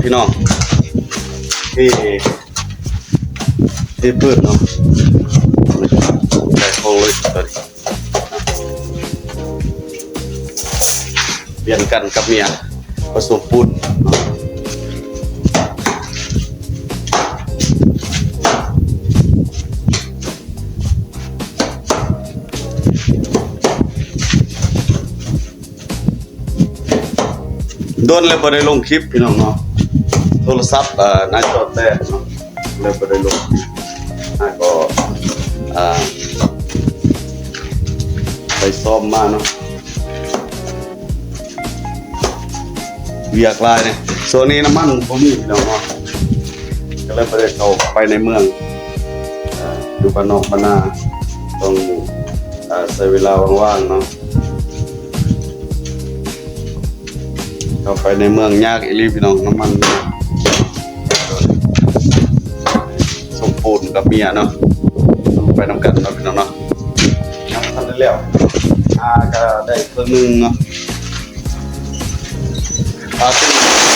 ພີ່ນ້ອງ ເທ ເທພື້ນເນາະ ໄດ້ຂອງເລີຍຕອນນີ້ ປ່ຽນກັນກັບເມຍ ປະສົມປູນເນາະ. ດົນແລ້ວບໍ່ໄດ້ລົງຄລິບພີ່ນ້ອງເນາະ ໂທລະສັບ ເອີ ໜ້າຈໍແຕກເນາະ ເລີຍບໍ່ໄດ້ລົງຄລິບ ຫາກໍ ເອີ ໄປຊ້ອມມາເນາະ ວຽກຫຼາຍເດ້ ຊ່ວງນີ້ນ້ຳມັນບໍ່ມີພີ່ນ້ອງເນາະ ກໍເລີຍບໍ່ໄດ້ເຂົ້າໄປໃນເມືອງ ເອີ ຢູ່ບ້ານນອກບ້ານນາ ຕ້ອງ ເອີ ໃຊ້ເວລາວ່າງໆເນາະ ເຂົ້າໄປໃນເມືອງຍາກອີ່ຫຼີພີ່ນ້ອງ ນ້ຳມັນ ສົມປູນກັບເມຍເນາະ ໄປນຳກັນເນາະພີ່ນ້ອງເນາະ ຍັງບໍ່ທັນໄດ້ແລ້ວ ອ່າ ກໍໄດ້ເຄິ່ງໜຶ່ງເນາະ ອ່າ ເປັນ